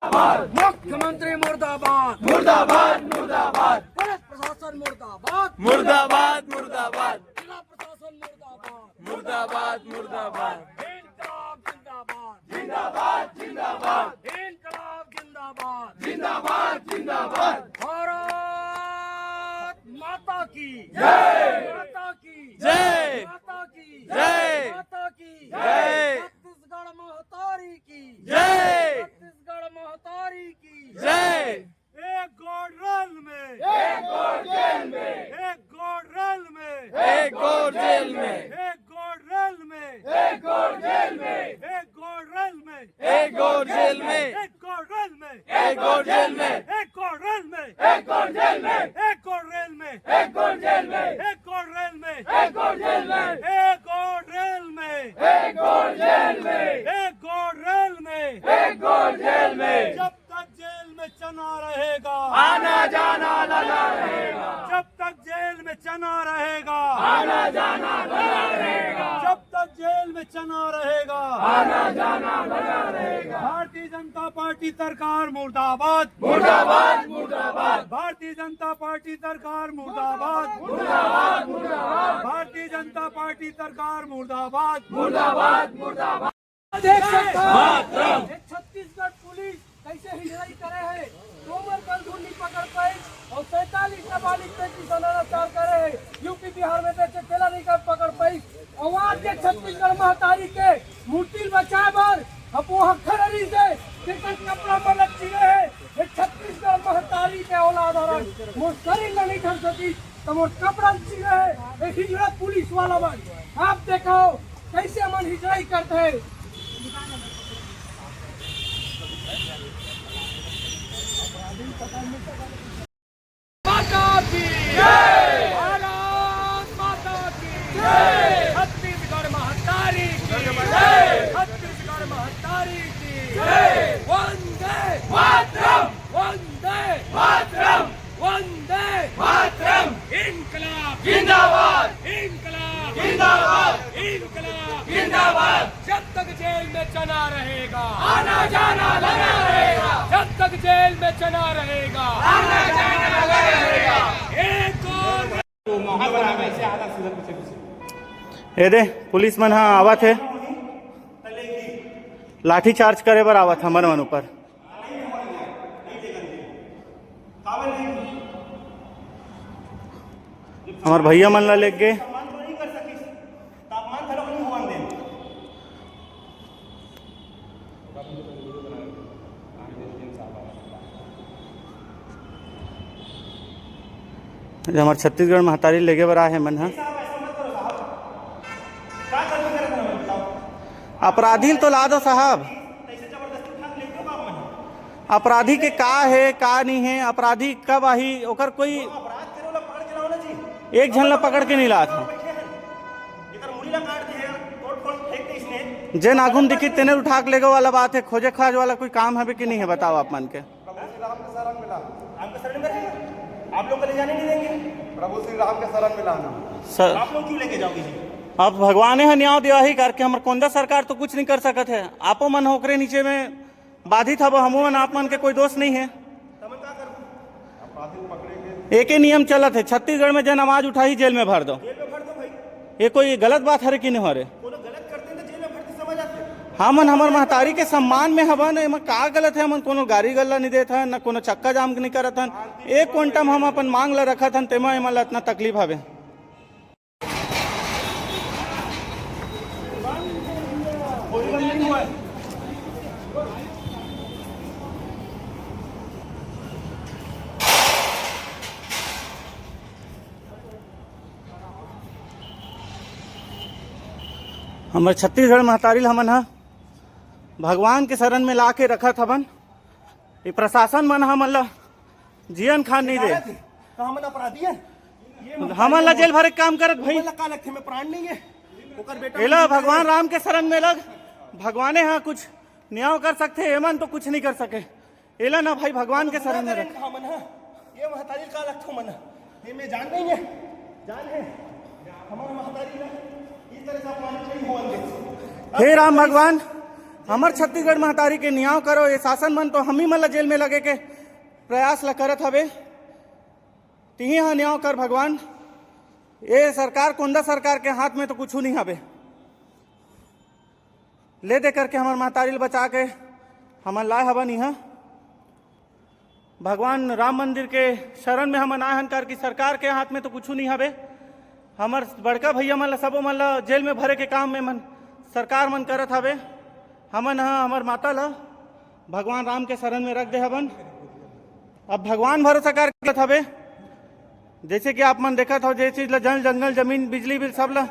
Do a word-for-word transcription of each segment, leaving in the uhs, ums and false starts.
मुख्यमंत्री मुर्दाबाद, मुर्दाबाद, मुर्दाबाद। पुलिस प्रशासन मुर्दाबाद, मुर्दाबाद, मुर्दाबाद। जिला प्रशासन मुर्दाबाद, मुर्दाबाद, मुर्दाबाद। इनकलाब जिंदाबाद, जिंदाबाद, जिंदाबाद। इनकलाब जिंदाबाद, जिंदाबाद, जिंदाबाद। भारत माता की जय। माता की जय। माता की जय। माता की जय। छत्तीसगढ़ महतारी की जय। छत्तीसगढ़ महतारी की जय। एक गोड़ रेल में, एक गोड़ जेल में। एक गोड़ रेल में, एक गोड़ जेल में। एक गोड़ रेल में, एक गोड़ जेल में। एक गोड़ रेल में, एक गोड़ जेल में। एक गोड़ रेल में, एक गोड़ जेल में। एक गोड़ रेल में, एक गोड़ जेल में। एक गोड़ रेल में, एक गोड़ जेल में। एक गोड़ रेल में, एक गोड़ जेल में। एक गोड़ रेल में, एक गोड़ जेल में। एक गोड़ रेल में, एक गोड़ जेल में। जब तक जेल में चना रहेगा, आना जाना लगा रहेगा। जब तक जेल में चना रहेगा, आना जाना लगा रहेगा। जब तक जेल में चना रहेगा, आना जाना लगा रहेगा। भारतीय जनता पार्टी सरकार मुर्दाबाद, मुर्दाबाद, मुर्दाबाद। भारतीय जनता पार्टी सरकार मुर्दाबाद, मुर्दाबाद, मुर्दाबाद। भारतीय जनता पार्टी सरकार मुर्दाबाद, मुर्दाबाद, मुर्दाबाद। देख सकता है, मातरम। ये छत्तीसगढ़ पुलिस कैसे हिजड़ाई करे है। तोमर कल धुन नहीं पकड़ पाई और सैंतालीस नाबालिग पे किसान अत्याचार करे है। यूपी बिहार में देखे तेला नहीं कर पकड़ पाई। और आज के छत्तीसगढ़ महतारी के मूर्ति बचाए बर अब वो हखररी से जेकर कपड़ा मलक चिरे है। ये छत्तीसगढ़ महतारी के औलाद हरन मोर शरीर ला नहीं ढक सकी। त मोर कपड़ा ल चिरे हे, ए हिजड़ा पुलिस वाला मन। आप देखो, कैसे मन हिजड़ाई करते हैं। माता की जय। भारत माता की जय। छत्तीसगढ़ महतारी की जय। छत्तीसगढ़ महतारी की जय। वंदे मातरम। वंदे मातरम। वंदे मातरम। इनकलाब जिंदाबाद। इनकलाब जिंदाबाद। इनकलाब जिंदाबाद। जब तक जेल में चना रहेगा, आना जाना लगा रहेगा। जब तक जेल में चना रहेगा, आना जाना लगा रहेगा। एक और तो माहौल बना के ऐसे आधा सीधा पीछे पीछे। ये दे, पुलिस मन हा आवत हे, लाठी चार्ज करे बर आवत हमर मन ऊपर। हमर भैया मन ला लेके हमर छत्तीसगढ़ महतारी लेगे बर आए हे मन ह। अपराधी ल तो ला दो साहब। अपराधी के का हे, का नहीं हे, अपराधी कब आही, ओकर कोई एक झन ला पकड़ के नहीं लात हे। जेन आगू म दिखी तेने उठा के लेगो वाला बात हे, खोजे खाज वाला कोई काम हवे कि नहीं हे, बताओ आप मन के। प्रभु श्री राम के शरण में ला। राम के शरण में रहेगा, आप लोग को ले जाने नहीं देंगे। प्रभु श्री राम के शरण में ला ना। सर, आप लोग क्यों लेके जाओगे जी? अब भगवान ह न्याय देवाही करके हमर कोंदा सरकार तो कुछ नहीं कर सकत हे। आपो मन ओकरे नीचे में बाधित हबो, हमू मन आप मन के कोई दोष नहीं हे। तमन का करूं? एके नियम चलत हे, छत्तीसगढ़ में जेन आवाज उठाही जेल में भर दो। जेल में भर दो भाई। ये कोई गलत बात हरे कि नहीं हरे? कोनो गलत करते तो जेल में भर के समझ आते। हमन हमर महतारी के सम्मान में हवन, एमा का गलत हे? हमन कोनो गारी गल्ला नहीं देत हन, न कोनो चक्का जाम नहीं करत हन। एक क्वांटम हम अपन मांग ला रखत हन, तेमा एमन ला इतना तकलीफ हवे। हमर छत्तीसगढ़ महतारी ल हमन ह भगवान के शरण में ला के रखत हवन। ये प्रशासन मन हमन ला जियन खान नहीं दे। तो हमन अपराधी हन? ये हमन ला जेल भरे के काम करत भाई। हमन ला का लगथे, मैं प्राण नहीं है? ओकर बेटा एला भगवान राम के शरण में लग, भगवाने हा कुछ न्याय कर सकथे, एमन तो कुछ नहीं कर सके। एला ना भाई भगवान के शरण में रख। हमन हा, ये महतारी का लगथो मन हा? ये मैं जान नहीं है, जान है। हमारा महतारी ना इस तरह से अपमानित नहीं होवन दे। हे राम भगवान, हमर छत्तीसगढ़ महतारी के न्याय करो, ये शासन मन तो हमी मन ला जेल में लगे के प्रयास ला करत हवे। तिही हा न्याय कर भगवान, ये सरकार, कोंदा सरकार के हाथ में तो कुछू नहीं हवे। ले दे करके हमर महतारी ल बचा के हमन लाए हवन इहाँ। भगवान राम मंदिर के शरण में हमन आए हन, कार की सरकार के हाथ में तो कुछू नहीं हवे। हमर बड़का भैया मन ला, सबो मन ला जेल में भरे के काम में मन सरकार मन करत हवे। हमन ह हमर माता ला भगवान राम के शरण में रख दे हवन। अब भगवान भरोसा करके हवे, जैसे कि आप मन देखत हो, जे चीज ला जल, जंगल, जमीन, बिजली बिल, सब ला,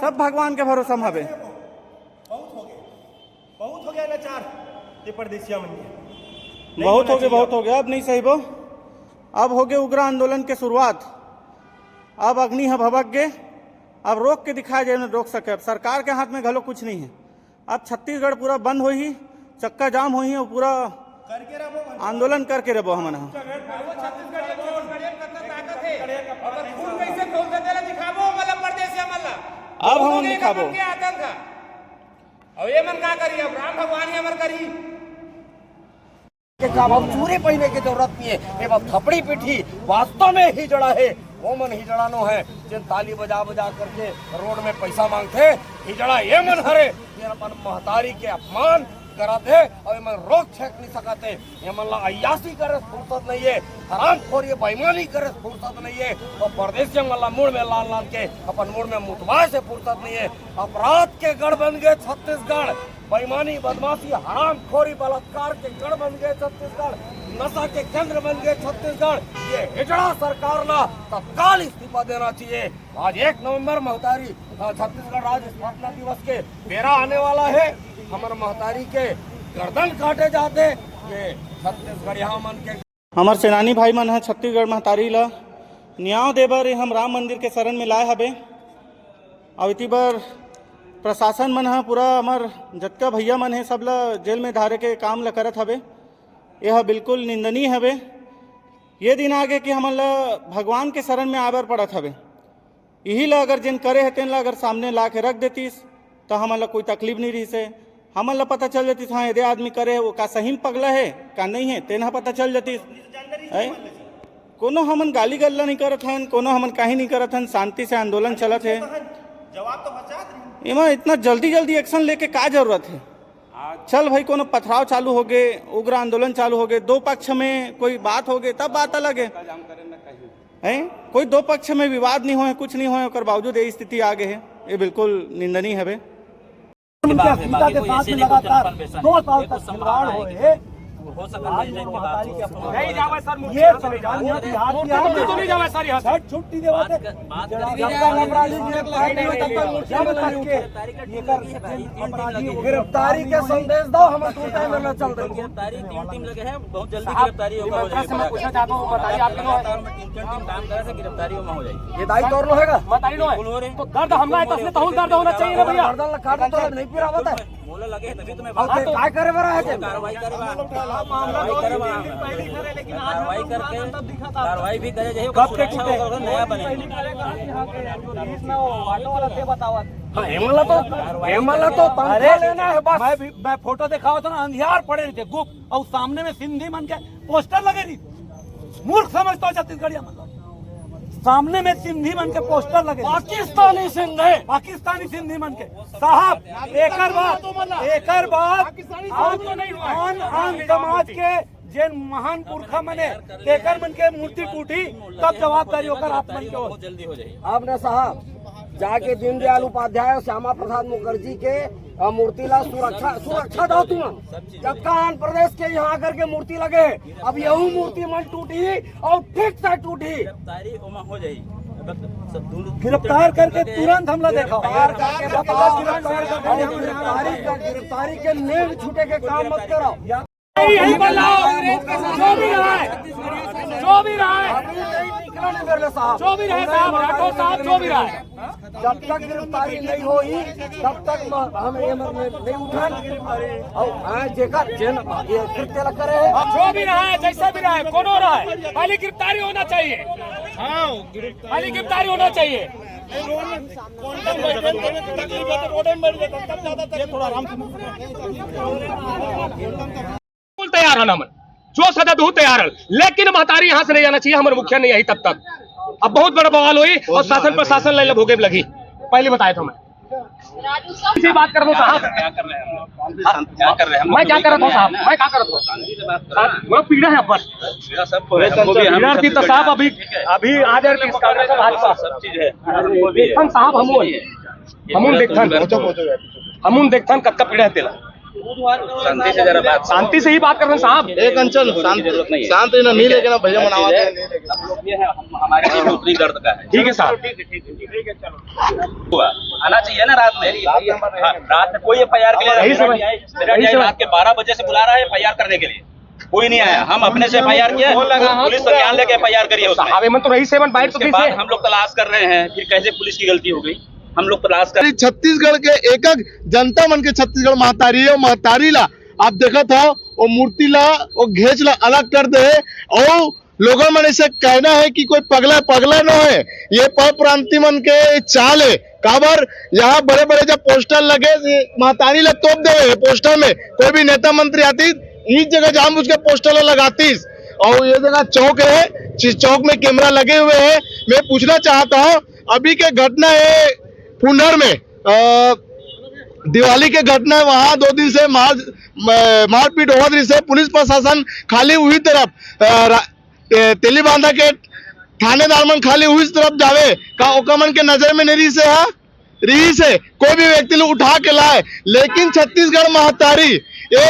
सब भगवान के भरोसा में हवे। बहुत हो गया, बहुत हो गया लाचार ये परदेसिया मन के। नहीं बहुत होना हो गया, चाहिए। बहुत हो गया, अब नहीं सहिबो। अब हो गए उग्र आंदोलन के शुरुआत। अब अग्नि ह भभक गे, अब रोक के दिखाए जाए, रोक सके। अब सरकार के हाथ में घलो कुछ नहीं है। अब छत्तीसगढ़ पूरा बंद होही, चक्का जाम होही और पूरा करके रहबो, आंदोलन करके रहबो हमन ह। वो छत्तीसगढ़िया, छत्तीसगढ़िया कतना ताकत है। अगर खून कैसे खोल सकेला, दिखाबो हमला परदेसिया मन ला। अब हमन दिखाबो। के आतंक है। और ये मन का करी, अब राम भगवान ही हमर करी। के काम, अब चूड़ी पहने के जरूरत नहीं है, एमा थपड़ी पीठी। वास्तव में हिजड़ा है, वो मन हिजड़ा नो है, जिन ताली बजा बजा करके रोड में पैसा मांगथे, हिजड़ा ये मन हरे, जिन अपन महतारी के अपमान करत है और ये मन रोक छेक नहीं सकत है। ये मन ला अय्यासी करे फुर्सत नहीं है, हरामखोरी बेईमानी करे फुर्सत नहीं है, तो परदेसिया मन ला मुड़ में लान लान के अपन मुड़ में मुतवाए से फुर्सत नहीं है। अपराध के गढ़ बन गए छत्तीसगढ़, बेईमानी, बदमाशी, हरामखोरी, बलात्कार के गढ़ बन गए छत्तीसगढ़, नशा के केंद्र बन गए छत्तीसगढ़। ये हिजड़ा सरकार ला तत्काल इस्तीफा देना चाहिए। आज एक नवंबर महतारी, अ, छत्तीसगढ़ राज्य स्थापना दिवस के बेरा आने वाला है। हमर महतारी के गर्दन काटे जाते, ये छत्तीसगढ़िया मन के हमर सेनानी भाई मन ह छत्तीसगढ़ महतारी ल न्याय दे बर हम राम मंदिर के शरण में लाए हबे। अउ इति बर प्रशासन मन ह पूरा हमर जतका भैया मन हे, सब ल जेल में धारे के काम ल करत हवे। यह बिल्कुल निंदनीय हवे। ये दिन आगे कि हमन ल भगवान के शरण में आए बर पड़त हवे। इही ला अगर जेन करे हे, तेन ला अगर सामने ला के रख देतिस, त हमन ला कोई तकलीफ नहीं रहिस हे। हमन ला पता चल जतिस, हाँ, एदे आदमी करे हे, वो का सही में पगला हे, का नहीं हे, तेन ह पता चल जतिस। हैं? कोनो हमन गाली गल्ला नहीं करत हन, कोनो हमन काही नहीं करत हन, शांति से आंदोलन चलत हे। जवाब तो फंसा दे। एमा इतना जल्दी जल्दी एक्शन लेके का जरूरत हे? चल भाई, कोनो पथराव चालू हो गे, उग्र आंदोलन चालू हो गे, दो पक्ष में कोई बात हो गे, तब बात अलग हे। हैं? कोई दो पक्ष में विवाद नहीं होए, कुछ नहीं होए, ओकर बावजूद ये स्थिति आ गए है, ये बिल्कुल निंदनीय हवे। उनके अस्मिता के साथ में लगातार दो साल तक खिलवाड़ हो रहे हैं। आज वो महतारी के अपमान, ये संविधान ने बिहार किया है। छठ छुट्टी देवा थे। जब तक अपराधी गिरफ्तार नहीं होता, तब तक मुर्तियां में लगे हुए। ये कर, अपराधी गिरफ्तारी के संदेश दो, हम टूटे में न चल रहे। गिरफ्तारी, तीन टीम लगे हैं, बहुत जल्दी गिरफ्तारी होगा, हो जाएगी। मैं पूछना चाहता हूँ, बताइए, आप लोग लगातार में तीन चार टीम काम करे से गिरफ्तारी में हो जाएगी। ये दाई तोर लो हैगा? बताइए लो। बिल्कुल हो रहे हैं। तो दर्द हमला है, तो असली तहूल दर्द होना चाहिए ना भैया। गर्दन ला काट दो, नहीं फिर आवत है। मोला लगे है, तभी तो मैं अब बात तो कर रहा हूँ। काय करे बर आए थे? कार्रवाई करे बा। मामला कार्रवाई करे बा। कार्रवाई करके, कार्रवाई भी करे जाए, कब के सुरक्षा टूटे? होगा, नया बने। हाँ, एमला तो, एमला तो तनख्वाह लेना है बस। मैं भी, मैं फोटो दिखावा था ना, अंधियार पड़े रहिथे, गुप्त, और सामने में सिंधी मन के पोस्टर लगे रही। मूर्ख समझता हो छत्तीसगढ़िया, मतलब, सामने में सिंधी मन के पोस्टर लगे रही। पाकिस्तानी सिंधी। पाकिस्तानी सिंधी मन के। साहब, एकर बाद, एकर बाद आन, आन समाज के जेन महान पुरखा मन हे, तेकर मन के मूर्ति टूटी, तब जवाबदारी ओकर आप मन के हो। बहुत जल्दी हो जाएगी। अब ना साहब, जाके दीनदयाल उपाध्याय, श्यामा प्रसाद मुखर्जी के, अ, मूर्ति ला सुरक्षा, सुरक्षा दो तुम। जबका आंध्र प्रदेश के यहाँ आकर के मूर्ति लगे हे, अब यहू मूर्ति मन टूटी और ठीक से टूटी। गिरफ्तारी ओमा हो जाई। गिरफ्तार करके तुरंत हमला देखा। गिरफ्तार करके गिरफ्तारी का, गिरफ्तारी के नेग छूटे के काम मत करो। यही बदलाव, जो भी रहा है, जो भी रहा है, जो भी रहा है साहब, राठौर साहब, जो भी रहा है, जब तक गिरफ्तारी नहीं होई, तब तक म-, हम ये म-, नहीं उठान। और आज जेकर जेन ये कृत्य ला करे है। जो भी रहा है, जैसा भी रहा है, कोनो रहा है, पहले गिरफ्तारी होना चाहिए। हाँ, खाली गिरफ्तारी होना चाहिए। क्वांटम बैठे, तकलीफ है तो रोड में बैठ जाता, तब ज्यादा तकलीफ। थोड़ा आराम से। बिल्कुल तैयार है ना, मैं जो सजा दूँ तैयार है, लेकिन महतारी यहाँ से नहीं जाना चाहिए, हमारे मुखिया नहीं आई तब तक। अब बहुत बड़ा बवाल हुई और शासन प्रशासन लाइन भोगे लगी। पहले बताया था मैं इसी बात कर रहा हूँ साहब। क्या कर रहे हैं हम लोग? क्या कर रहे हैं हम लोग? मैं क्या कर रहा था साहब? मैं क्या कर रहा था? शांति से बात करो ना। बोलो, पीड़ा है बस। पीड़ा सबको है, हमको भी, हम पीड़ा थी तो साहब, अभी अभी आ जाए कांग्रेस और भाजपा। सब चीज है। हम साहब, हम वो हम उन देखथन, हम उन देखथन कतका पीड़ा है तेला। शांति से जरा बात। शांति से ही बात कर रहे हैं साहब। एक अंचल शांत, शांत रहना नहीं लेके ना भैया, मनावा है। हम लोग ये है, हम, हमारे लिए भी उतनी दर्द का है। ठीक है साहब। हुआ। आना चाहिए ना रात में। हाँ, रात में कोई एफ आई आर के लिए यही समय, मेरा यही डीआई समय। रात के बारह बजे से बुला रहा है एफ आई आर करने के लिए, कोई नहीं आया। हम अपने से एफ आई आर किया, पुलिस संज्ञान लेके एफ आई आर करी है उसमें। साहब, एमन तो रही सेवन बाइट तो उसके बाद हम लोग तलाश कर रहे हैं, फिर कैसे पुलिस की गलती हो गई, हम लोग तलाश कर। छत्तीसगढ़ के एक एक जनता मन के छत्तीसगढ़ महतारी है, महतारी ला आप देखत हो, वो मूर्ति ला, वो घेच ला अलग कर दे, और लोगों मन से कहना है कि कोई पगला, पगला न है, ये परप्रांति मन के चाल है। काबर यहाँ बड़े बड़े जब पोस्टर लगे, ये महतारी ला तोप देवे है पोस्टर में, कोई भी नेता मंत्री आतीस, इस जगह जानबूझ के पोस्टर ला लगातीस। और ये जगह चौक है, जिस चौक में कैमरा लगे हुए हैं। मैं पूछना चाहता हूँ, अभी के घटना है फुंडर में, अ, दिवाली के घटना है, वहाँ दो दिन से मार, म-, मारपीट होवत रही से, पुलिस प्रशासन खाली उही तरफ, अ, रा-, ए, तेलीबांधा के थानेदार मन खाली उही तरफ जावे, का ओकर मन के नजर में नहीं रही से, हाँ? रही से, कोई भी व्यक्ति ला उठा के लाए, लेकिन छत्तीसगढ़ महतारी, ये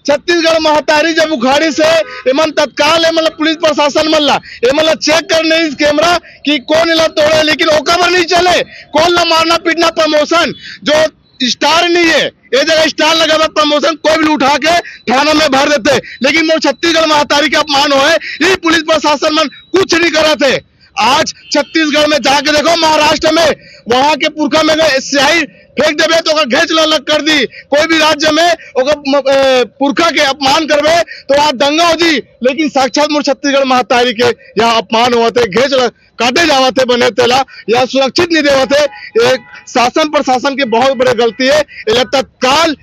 छत्तीसगढ़ महतारी जब उखाड़ी से, एमन तत्काल, ए, मतलब, पुलिस प्रशासन मन ला, एमन ला चेक करने इस कैमरा कि कौन एला तोड़े, लेकिन ओकर बर नहीं चले, कौन ला मारना पीटना प्रमोशन, जो स्टार नहीं है, ये जगह स्टार लगा हुआ, प्रमोशन कोई भी उठा के थाना में भर देते, लेकिन मोर छत्तीसगढ़ महतारी के अपमान होए, ये पुलिस प्रशासन मन कुछ नहीं करत है। आज छत्तीसगढ़ में जाके देखो, महाराष्ट्र में, वहां के पुरखा में अगर स्याही फेंक देबे तो ओकर घेच ला अलग कर दी। कोई भी राज्य में ओकर म-, ए, पुरखा के अपमान करबे तो वहां दंगा हो जी, लेकिन साक्षात मोर छत्तीसगढ़ महतारी के यहाँ अपमान होवत है, घेच ला काटे जावत है बने तेला, या सुरक्षित नहीं देवत है। एक शासन प्रशासन की बहुत बड़ी गलती है, एला तत्काल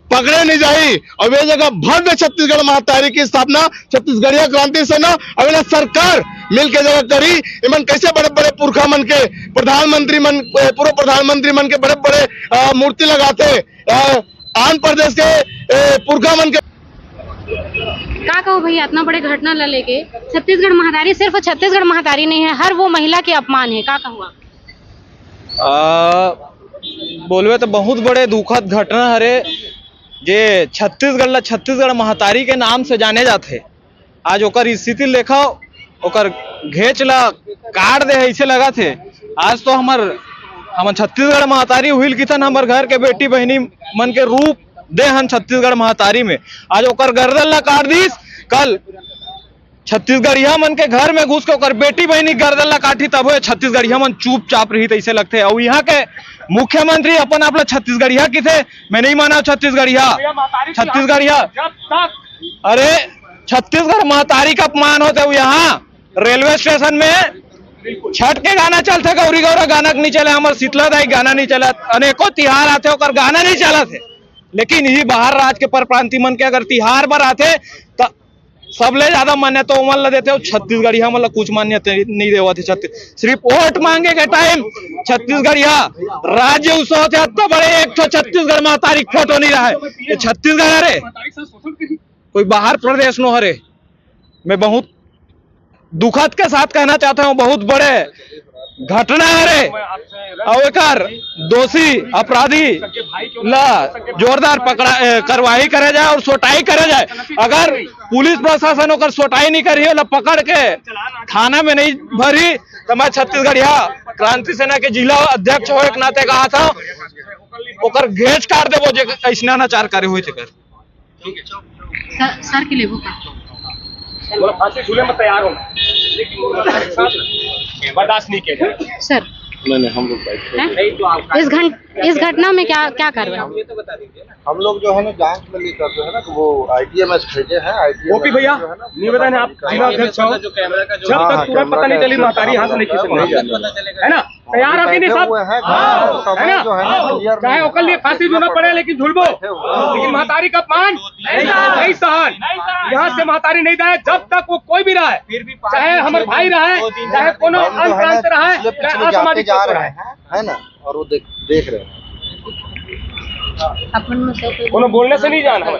पकड़े नहीं जाही। और ये जगह भव्य छत्तीसगढ़ महतारी की स्थापना छत्तीसगढ़िया क्रांति सेना और एला सरकार मिल के जगह करी। एमन कैसे बड़े बड़े पुरखा मन के, प्रधानमंत्री मन, पूर्व प्रधानमंत्री मन के बड़े बड़े, अ, मूर्ति लगाते, अ, आंध्र प्रदेश के, अ, पुरखा मन के। का कहो भैया, इतना बड़े घटना ला लेके छत्तीसगढ़ महतारी, सिर्फ छत्तीसगढ़ महतारी नहीं है, हर वो महिला के अपमान है, का कहू आप? आ, बोलबे तो बहुत बड़े दुखद घटना हरे, जे छत्तीसगढ़ ला छत्तीसगढ़ महतारी के नाम से जाने जाथे। आज ओकर स्थिति लेखा, ओकर घेच ला काट दे हे, ऐसे लगत हे। आज तो हमर, हमर छत्तीसगढ़ महतारी उहिल किथन, हमर घर के बेटी बहिनी मन के रूप दे हन छत्तीसगढ़ महतारी में। आज ओकर गर्दन ला काट दिस, कल छत्तीसगढ़िया मन के घर में घुस के ओकर बेटी बहिनी गर्दन ला काटही, तभो ये छत्तीसगढ़िया मन चुपचाप रही, तैसे लगथे। अउ यहाँ के मुख्यमंत्री अपन आप ला छत्तीसगढ़िया किथे, मैं नहीं माना छत्तीसगढ़िया, छत्तीसगढ़िया। अरे, छत्तीसगढ़ महतारी का अपमान होथे। अउ यहाँ रेलवे स्टेशन में छठ के गाना चलथे, गौरी गौरा गाना के नहीं चले, हमर शीतला दाई गाना नहीं चलत, अनेको तिहार आथे ओकर गाना नहीं चलत हे। लेकिन यही बाहर राज के परप्रांति मन के अगर तिहार बर आथे त सबले ज्यादा मान्यता ओमन ला देथे, अउ छत्तीसगढ़िया मन ला कुछ मान्यता नहीं देवत हे। छत्तीस-, सिर्फ वोट मांगे के टाइम छत्तीसगढ़िया राज्य उत्सव होथे, अतना बड़े एक ठो छत्तीसगढ़ महतारी के फोटो नहीं रहे। ये छत्तीसगढ़ हरे, कोई बाहर प्रदेश नो हरे। मैं बहुत दुखद के साथ कहना चाहता हूँ, बहुत बड़े घटना हरे, अउ एकर दोषी अपराधी ला जोरदार पकड़ा, ए, कार्रवाई करे जाए अउ सोटाई करे जाए। अगर पुलिस प्रशासन ओकर सोटाई नहीं करही, ओला पकड़ के थाना में नहीं भरही, तो मैं छत्तीसगढ़िया क्रांति सेना के जिला अध्यक्ष होए के नाते कहा था, ओकर घेच काट देबो जे अइसना अनाचार करे होई तेकर। सर, सर के लेबो का? बोला, फांसी झूले में तैयार हो, लेकिन बर्दाश्त नहीं किया जाएगा। सर, नहीं, नहीं, हम लोग बैठ हैं? इस घंटे इस घटना में क्या क्या कार्रवाई? हम लोग जो है ना, जांच में लेकर जो है ना, तो वो आईटीएमएस भेजे हैं। आईटीएमएस ओपी भैया, जो है ना, निवेदन है, आप जिला अध्यक्ष हो, जब हाँ, तक हाँ, तुरंत पता नहीं चली, महतारी यहाँ से नहीं खींचने वाली है ना। तैयार हो कि नहीं सब? है ना? चाहे ओकर लिए फांसी देना पड़े, लेकिन झुलबो। लेकिन महतारी का अपमान नहीं सहन। यहाँ से महतारी नहीं जाए जब तक वो कोई भी रहे, चाहे हमारे भाई रहे, चाहे कोनो अन्य प्रांत रहे, चाहे असामाजिक तत्व रहे। है ना? और वो देख देख रहे हैं। अपन में से कोई कोनो बोलने से नहीं जान है।